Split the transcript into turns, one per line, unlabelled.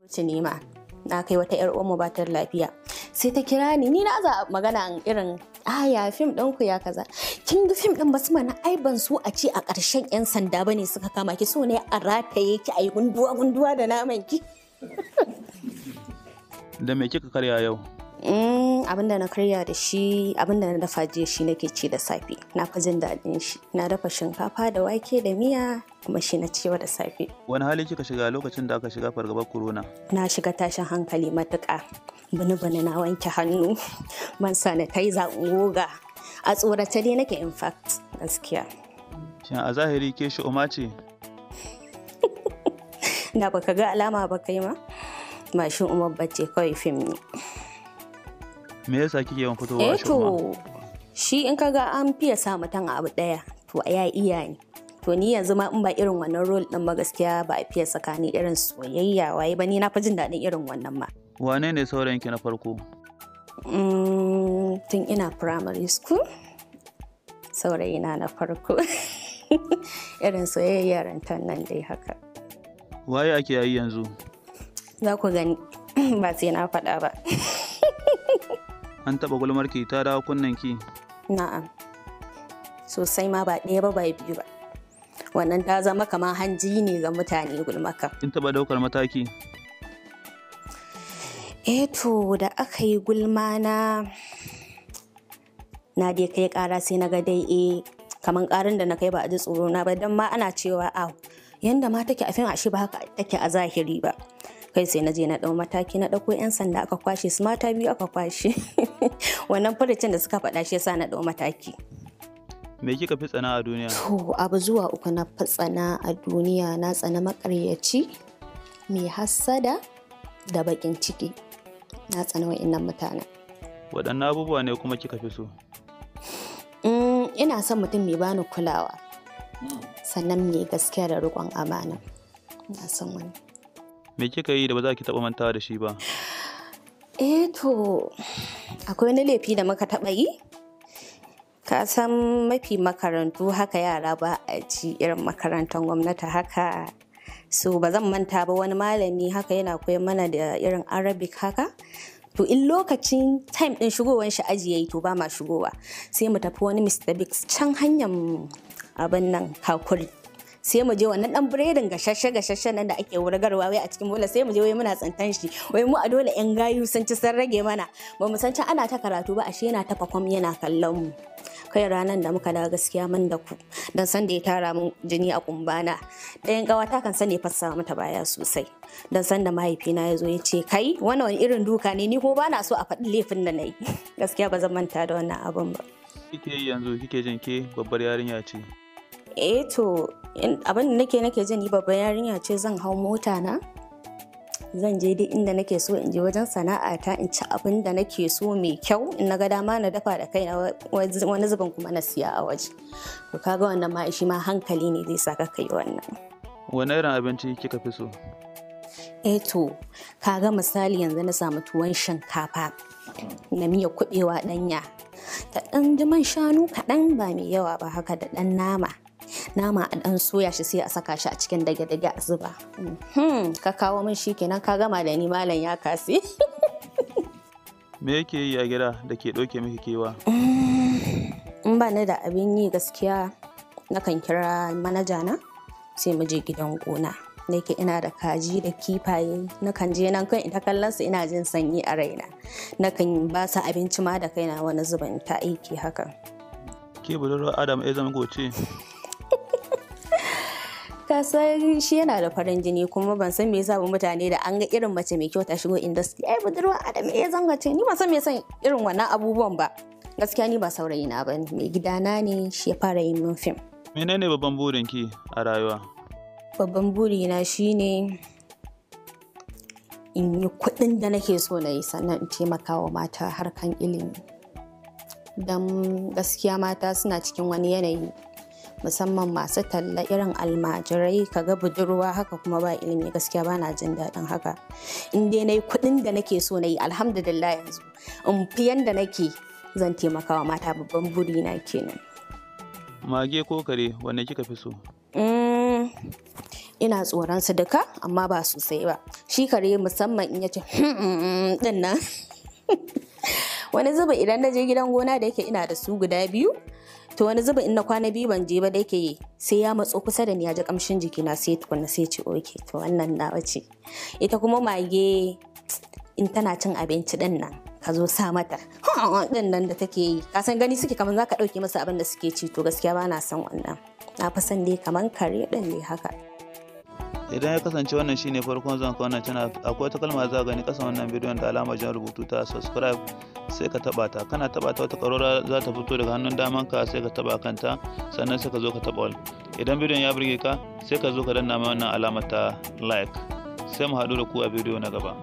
Nema na kai wata yar uwarmu ba ta da lafiya, sai ta kira ni, ni na za magana irin aya fim ɗin ku ya kaza, kin ga fim ɗin basu mana, ai ban so a ce a ƙarshen yan sanda bane suka kama ki, so ne a rataye ki a yi gunduwa gunduwa da naman ki.
Da me kika karya yau?
Abin da na karya da shi, abin da na dafa jiya shi nake ci da safe. Na fi jin daɗin shi. Na dafa shinkafa da wake da miya, kuma shi na ciwa da safe.
Wani hali kika shiga lokacin da aka shiga fargabar corona?
Na shiga tashin hankali matuƙa. Bani bani na wanke hannu, man sanitizer in goga. A tsorace dai nake, in fact, gaskiya.
Shin a zahiri ke shu'uma ce?
Da baka ga alama ba kai ma? Ba shi umar bace, kawai fim ne.
Me yasa kike yawan fitowa
Eh
a shu'uma?
To, shi in ka ga an fiye sa mutum a abu ɗaya, to ya iya ne. To ni yanzu ma in ba irin wannan role ɗin ba, gaskiya ba a fiye tsakani irin soyayya waye ba, ni na fi jin daɗin irin wannan ma.
Wane ne saurayinki na farko?
Tun ina primary school, saurayina na farko. Irin soyayya yarantar nan dai haka.
Waye ake yayi yanzu?
Za ku gani, ba sai na faɗa ba.
An taɓa gulmarki ta dawo kunnenki?
Na'am. Sosai ma, ba ɗaya ba ba biyu ba. Wannan ta zama kamar hanji ne ga mutane gulmaka.
Kin taɓa ɗaukar mataki?
Eh to, da aka yi gulma na, na dai kai ƙara, sai na ga dai kamar ƙarin da na kai ba a ji tsoro na ba, don ma ana cewa aw yanda ma take a fim ashe ba haka take a zahiri ba. Kai sai na je na ɗau mataki, na ɗauko 'yan sanda aka kwashe su, mata biyu aka kwashe. Wannan furucin da suka faɗa shi yasa na ɗau mataki.
Me kika fi tsana a duniya?
To, abu zuwa uku na fi tsana a duniya. Na tsana maƙaryaci, mai hassada da baƙin ciki. Na tsana wa'innan mutanen.
Waɗanne abubuwa ne kuma kika fi so?
Ina son mutum mai bani kulawa, sannan mai gaskiya da riƙon amana. Ina son wani.
Me kika yi da ba za ki taɓa mantawa da shi ba?
Eh to, akwai wani laifi da muka taɓa yi. Ka san mafi makarantu haka yara ba a ci irin makarantar gwamnati haka. So ba zan manta ba, wani malami haka yana koyar mana da irin Arabic haka. To in lokacin time ɗin shigowar shi aji yayi, to ba ma shigowa. Sai mu tafi wani Mr. Biggs can hanyar abin nan Kakuri. Sai mu je wannan dan biredin gashashe gashashe nan da ake wurgarwa wai a cikin bola, sai mu je wai muna tsintan shi, wai mu a dole yan gayu sun ci sun rage mana. Ba mu san can ana ta karatu ba, ashe yana ta fakwam yana kallon mu. Kai, ranan da muka dawo gaskiya mun da ku dan san da ya tara mun jini a kumbana. Ɗayan ƙawata kan sani fassa mata baya sosai, dan san da mahaifina ya zo ya ce, "Kai, wannan wani irin duka ne?" Ni ko ba na so a faɗi laifin da na yi. Gaskiya ba zan manta da wannan abun ba.
Kike yi yanzu kike jin ke babbar yarinya ce?
Eh to, abin da nake jin ni babbar yarinya ce, zan hau mota na, zan je duk inda nake so in je wajen sana'ata, in ci abin da nake so mai kyau, in na ga dama na dafa da kaina, wani zubin kuma na siya a waje. To kaga wannan ma shi ma hankali ne zai saka kai wannan.
Wane irin abinci kika fi so?
Eh to, kaga misali yanzu na samu tuwon shinkafa na miya kuɓewa ɗanya da ɗan ji man shanu kaɗan, ba mai yawa ba haka, da ɗan nama nama a ɗan soya shi, sai a saka shi a cikin dage-dage a zuba. Ka kawo min shi kenan, ka gama da ni, malam ya kasi.
Me yake yi a gida da ke ɗauke miki kewa?
In ba ni da abin yi gaskiya, nakan kira manaja na, sai mu je gidan gona. Da yake ina da kaji da kifaye, nakan je nan kan ita kallon su, ina jin sanyi a raina. Nakan ba su abinci ma da kaina wani zubin ta aiki haka.
Ke budurwar Adam A Zango ce?
Ka san shi yana da farin jini, kuma ban san me yasa ba mutane da an ga irin mace mai kyau ta shigo industry, "Ai budurwa Adam A Zango ce." Ni ban san me yasa irin wannan abubuwan ba. Gaskiya ni ba saurayi na bane, mai gidana ne, shi ya fara yin min fim.
Menene babban burinki a rayuwa?
Babban burina shine in yi kuɗin da nake so na yi, sannan in taimaka wa mata harkan ilimi, don gaskiya mata suna cikin wani yanayi, musamman masu talla, irin almajirai, kaga budurwa haka kuma ba ilimi. Gaskiya bana jin daɗin haka. In dai na yi kuɗin da nake so na yi, alhamdulillah, yanzu in fi yanda nake, zan taimaka wa mata. Babban burina kenan.
Mage ko kare, wanne kika fi so?
Ina tsoron su duka, amma ba sosai ba. Shi kare musamman in yace din nan. Wani zuba idan na je gidan gona da yake ina da su guda biyu, to wani zuba in na kwana biyu ban je ba da yake sai ya matso kusa da ni ya ji kamshin jikina sai tukunna sai ce okay, to wannan nawa ce. Ita kuma mage in tana cin abinci din nan ka zo sa mata din nan da take yi, ka san gani suke kamar zaka dauke masa abin da suke ci, to gaskiya ba na son wannan. Na fi son dai kamar kare din ne haka.
Idan ya kasance wannan shine farkon zuwan ka wannan channel, akwai wata kalma za ka gani kasan wannan bidiyon da alamar jan rubutu ta subscribe, sai ka taba ta. Kana taba ta, wata karora za ta fito daga hannun daman ka, sai ka taba kanta, sannan sai ka zo ka taba all. Idan bidiyon ya burge ka, sai ka zo ka danna mai wannan alamar ta like. Sai mu haɗu da ku a bidiyo na gaba.